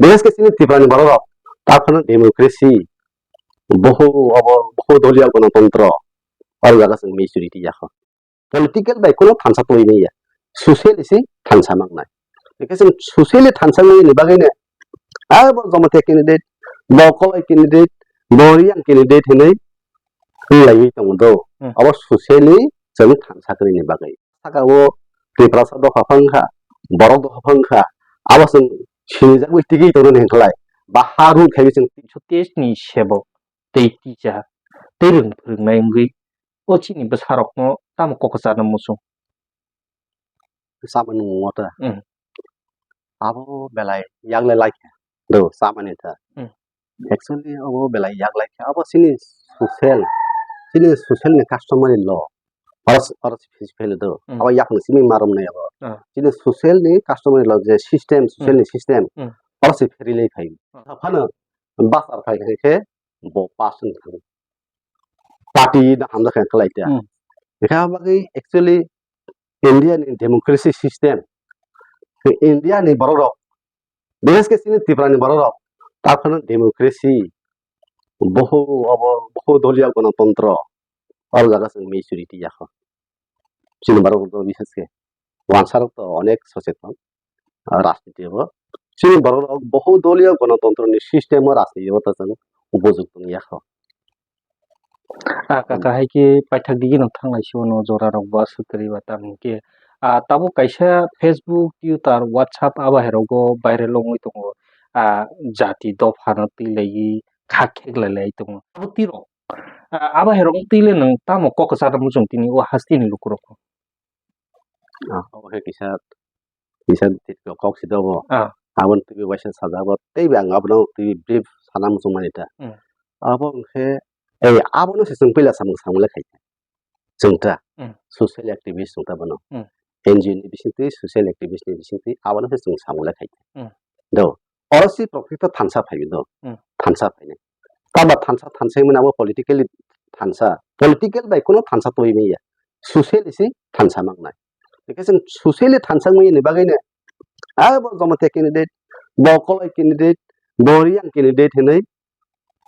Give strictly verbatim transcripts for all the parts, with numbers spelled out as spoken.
Bises khe chini Tripura ni borok rok, ta phano democracy, boho obo, boho doliya gonotantro, o jaga chwng majority ya kho. Political bai kono thansa twi manya, socially se thansa mangnai. Hwnkhe chwng socially thansa manya ni bagwi no, abo Jamatia candidate, bo Koloi candidate, bo Reang candidate hinwi wng laiwi tongo do. Hmm. Abo socially chwng thansa kwrwi ni bagwi. Saka o Tiprasa dopha phang kha, borok dopha phang kha, abo chwng sinijagwi tigwi tongnani hwnkhe lai, ba ha rule khaiwi chwng. Teis ni sebok tei teacher tei rwng phwrwngnai wngwi o chini bwsarokno tamo kok kwcharno muchung? Samani mungwi ta. Hmm. Abo belai yaklai lai kha. Do, samani ta. Hmm. Actually, abo belai yaklai kha. Abo chini social, chini social ni customary law. Oro se, oro se phis phai do. Hmm. Abo yakni simi marom nai abo. Ah. Chini social ni customary law je system, social Hmm. ni system. Hmm. Oro se pherilai phai. Ah. Phano bachar phai khe bo pass wng thang. Party no hamjak khe khlai ta. Hmm. Ekha bagwi actually India ni democracy system, India ni borok rok, bises khe chini Tripura ni borok rok, ta phano democracy, boho obo, boho doliya gonotantro, o jaga chwng majority ya kho. Chini borok rok bises khe, wansa rok to onek socheton, ah, rajniti o. Chini borok rok boho doliya gonotantro ni system o rajniti o ta chwng upojukto wng ya kho. Ah, kaka, hai khe paithak digi no thanglai si, ono jora rok bo aswk kwrwi ba, tamo hinkhe, ah, tabuk kaisa Facebook, Twitter, WhatsApp abo hai rogo viral wngwi tongo. Ah, jati dopha no twi laiwi kha kheklai lai tongo. Abo twi rok, ah, abo hai rok twi le nwng tamo kok kwchar muchung tini o hasteni lukurok? Ah, obo khe kisa, kisa kok si dobo. Ah. Aboni twi waisa sajak bo, tei bo ang abono twi brief sana muchung mani ta. Hmm. Abo wngkhe, ei, abono se chwng puila samung samung le khai. Chwng ta, Hmm. social activist chwng ta bono. Hmm. N G O ni bisingtwi, social activist ni bisingtwi, abono se chwng samung le khai. Hmm. Do, oro si prokrito thansa phai do. Hmm. Thansa phai nai. Tamo thansa, thansa hwnmani abo politically thansa. Political bai kono thansa twi manya. Socially se thansa mangnai. Hwnkhe chwng socially thansa manya ni bagwi no, abo Jamatia candidate, bo Koloi candidate, bo Reang candidate hinwi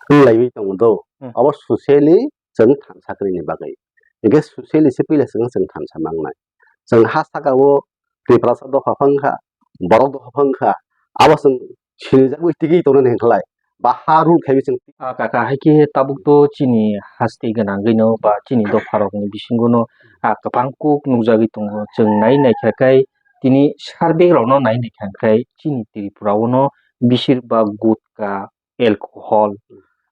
wng laiwi tongo do. Hmm. Abo socially chwng thansa kwrwi ni bagwi. Hwnkhe socially se puila chwng, chwng thansa mangnai. Chwng ha saka o Tiprasa dopha phang kha, borok dopha phang kha, abo chwng sinijagwi tigwi tongnani hwnkhe lai, ba ha rule khaiwi chwng. Ah, kaka, hai khe tabuk to chini haste gwnangwi no ba chini dopha rokni bisingo no, ah, kwbang kuk nukjagwi tongo. Chwng nai naikha khe tini survey rok no nai naikha khe chini Tripura o no bisir ba gutka, alcohol,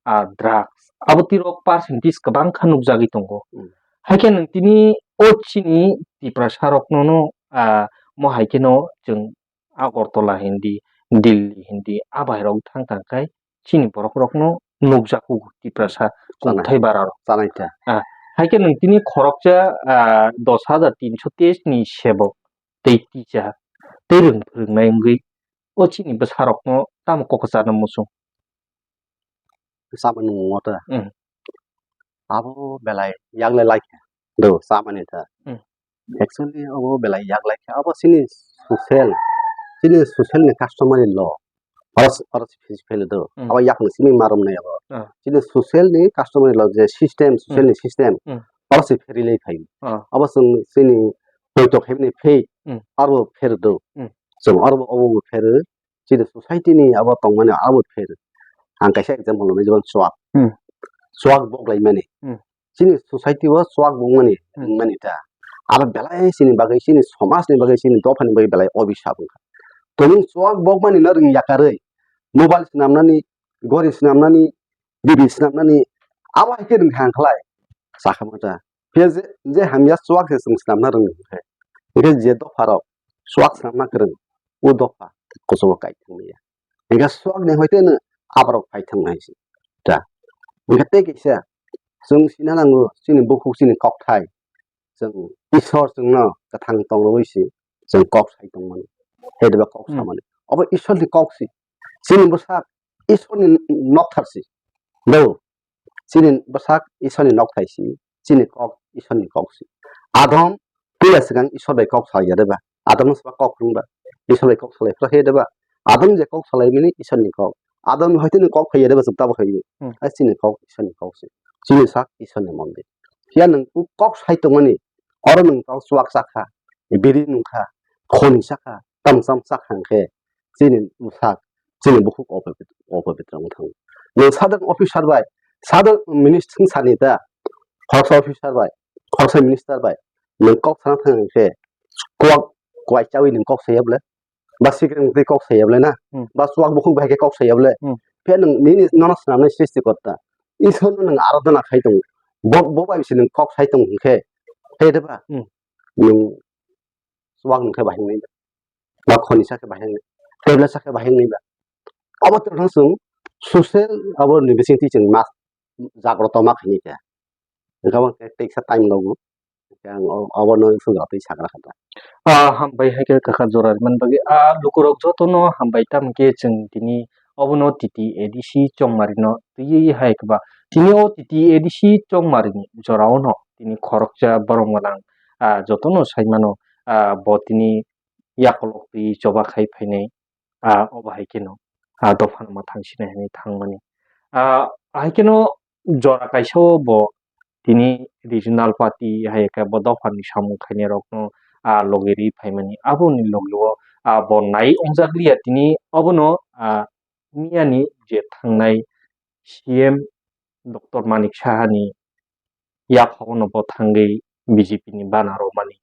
ah, drugs, abo twi rok percentage kwbang kha nukjagwi tongo. Hmm. Hai khe nwng tini o chini Tiprasa rokno no, ah, mo hai kheno chwng Agartala hindi, Delhi hindi, a bai rok thang thang khai chini borok rokno nukjago Tiprasa Chanai. Kukthai bara rok. Chanai ta. Ah, hai khe nwng tini khoroksa, ah, dos hajar tinso teis ni sebok tei teacher tei rwng phwrwngnai wngwi o chini bwsa rokno tamo kok kwcharno muchung? Samani mungwi ta. Hmm. Abo belai yaklai lai kha. Do, samani ta. Hmm. Actually, abo belai yaklai kha. Abo chini social, chini social ni customary law. Oro se, oro se phis phai do. Hmm. Abo yakni simi marom nai abo. Ah. Chini social ni customary law je system, social Hmm. ni system. Hmm. Oro se pherilai phai. Ah. Abo chwng chini poito khaimani phei, Hmm. aro pher do. Hmm. Chwng aro bo obo bo pher. Chini society ni abo tongmani abo pher. Ang kaisa example rwmani, jemon chuak. Hmm. Chuak boklaimani. Hmm. Chini society o chuak bokmani, Hmm. wngmani ta. Abo belai chini bagwi, chini somaj ni bagwi, chini dopha ni bagwi belai obisap wngkha. Tongmung chuak bokmani no rwngya karwi, mobile swnamnani, gori swnamnani, bibi swnamnani, abo hai khe rwngkha ang khlai. Sakha mata. Phiya je, je hamya chuak se chwng swnamna rwngkhe. Hwnkhe je dopha rok chuak swnamna kwrwng, o dopha kuchugo kai thangmaya. Hwnkhe chuak ni hoite no aborok phai thang hai se. Da. Hwnkhe tei kisa chwng sina nango chini bukhuk chini kokthai. Chwng Ishwar chwngno kwthang tong rwui se chwng kok sai tongmani. Hai deba kok Hmm. samani. Obo Ishwar ni kok se. Chini bwsak Ishwar ni nokthar se. Do. Chini bwsak Ishwar ni nokthai se. Chini kok Ishwar ni kok se. Adam puila swkang Ishwar bai kok salai ya deba. Adam no saba kok rwngba. Ishwar bai kok salai phra hai deba. Adon je kok salaimani Isor ni kok. Adon hoite ni kok phaiya de bwswk tabuk phaiwi. Hmm. Ai chini kok Isor ni kok se. Chini sak Isor ni mondir. Phiya nwng u kok sai tongmani, oro nwng kok chuak chakha, biri nungkha, khoni chakha, tamcham chakha hwnkhe chini sak, chini bukhuk opobit-, opobitra wng thango. Nwng sadok officer bai, sadok minister sani ta, khoroksa officer bai, khoroksa minister bai, nwng kok sana thang hwnkhe, kuak, kuai chawi nwng kok saya bwle? Ba sikreng twi kok saya bwle na? Hmm. Ba chuak bukhuk bai khe kok saya bwle? Hmm. Phiya nwng nini nono swnamnai srishti kotta. Isor no nwng aradhana khai tongo. Bo, bo bai se nwng kok sai tongo hwnkhe. Khe de ba? Hmm. Nwng chuak nwng khe bahai wngnai ba? Ba khoni sa khe bahai wngnai? Tebla sa khe bahai wngnai ba? Abo to thang chwng social abo ni bising twi chwng ma jagroto ma khaini khe. Hwnkhe abo khe teisa time logo. Hwnkhe ang o-, obono sugra twi sagra kha da. Ah, hambai hai khe kaka jora rimani bagwi. Ah, lukurok jotono hambai, tamo khe chwng tini obono T T A D C Chongmari no twiwi hai khe ba. Tini o T T A D C Chongmari ni jora o no tini khoroksa borok gwnang, ah, jotono sai mano, ah, bo tini yakolok twi choba khai phainai. Ah, obo hai kheno, ah, dophano ma thang sinai hinwi thangmani. Ah, hai kheno jora kaisa o bo tini regional party hai khe bo dophani samung khainai rokno, ah, logi ri phaimani. Aboni logi o, ah, bo nai wngjakliya tini obono, ah, miyani je thangnai C M Doctor Manik Sahani yaphagono bo thangwi B J P ni bana romani.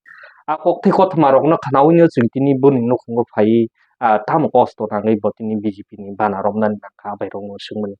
A kokthai kothoma rokno khnaui no chwng tini boni nukhungo phaiwi, ah, tamo kosto nangwi bo tini B J P ni bana romnani nangkha abai rokno swngmani.